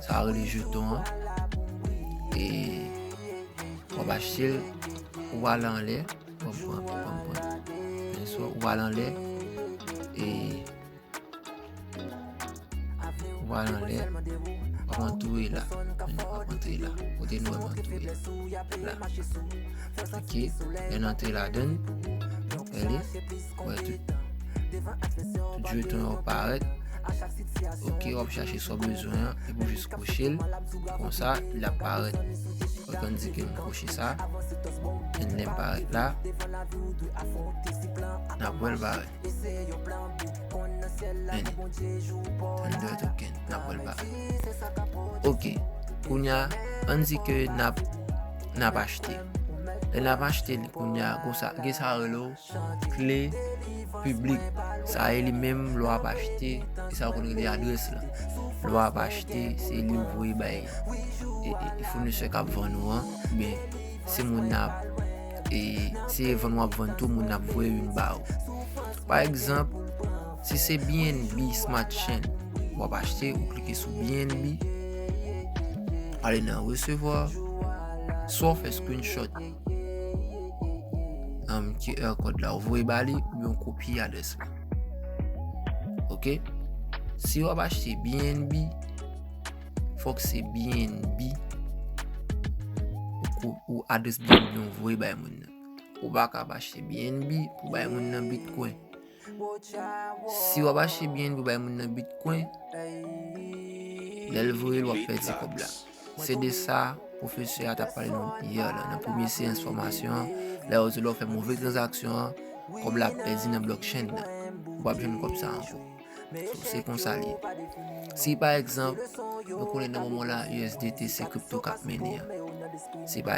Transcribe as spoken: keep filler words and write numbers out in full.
sa rele jeton an. E w ap achte l, ou ale anlè, pran, pran, pran, pran. Men swa ou ale anlè, e ou ale anlè, w ap antoure la. Men w ap antre la. Kote nou wè m antoure la. La. Ok. Lè n antre ladan l, gade, wè tout, tout jeton yo parèt. Ok, w ap chache sa w bezwen an, epi w jis kwoche l. Konsa, l ap parèt. Fòk ann di ke m kwoche sa. And lè m parèt la, n ap wè l parèt. And Thunder Token, n ap wè l parèt. Ok, kounye a, ann di ke n ap, n ap achte. Lè n ap achte li kounye a, konsa, gen sa rele w kle piblik. Sa e li menm lè w ap achte, e sa yo konn rele adrès la. Lè w ap achte, se li ou voye bay, e, e, e founisè k ap vann ou an, oubyen se moun nan ap, e se vann w ap vann tou, moun nan ap voye youn ba ou. Pa egzanp, si se B N B Smart Chain w ap achte, ou klike sou B N B, ale nan resevwa, swa w fè screenshot um, Q R kòd la, ou voye ba li, oubyen ou kopye adrès la. Ok? Si w ap achte B N B, fòk se B N B, ou ko-, ou adrès B N B ou voye bay moun nan. Ou pa ka ap achte B N B pou bay moun nan Bitcoin. Si w ap achte B N B pou bay moun nan Bitcoin, lè l voye l, w ap pèdi kòb la. Se de sa pwofesè a t ap pale nou yè la, nan premye seyans fòmasyon an, lè yo di lè w fè move tranzaksyon an, kòb la ap pèdi nan blockchain nan. Ou p ap jwenn kòb sa ankò. So, se konsa li ye. Si, pa egzanp, nou konnen nan moman la, U S D T se kripto k ap mennen an. Si, pa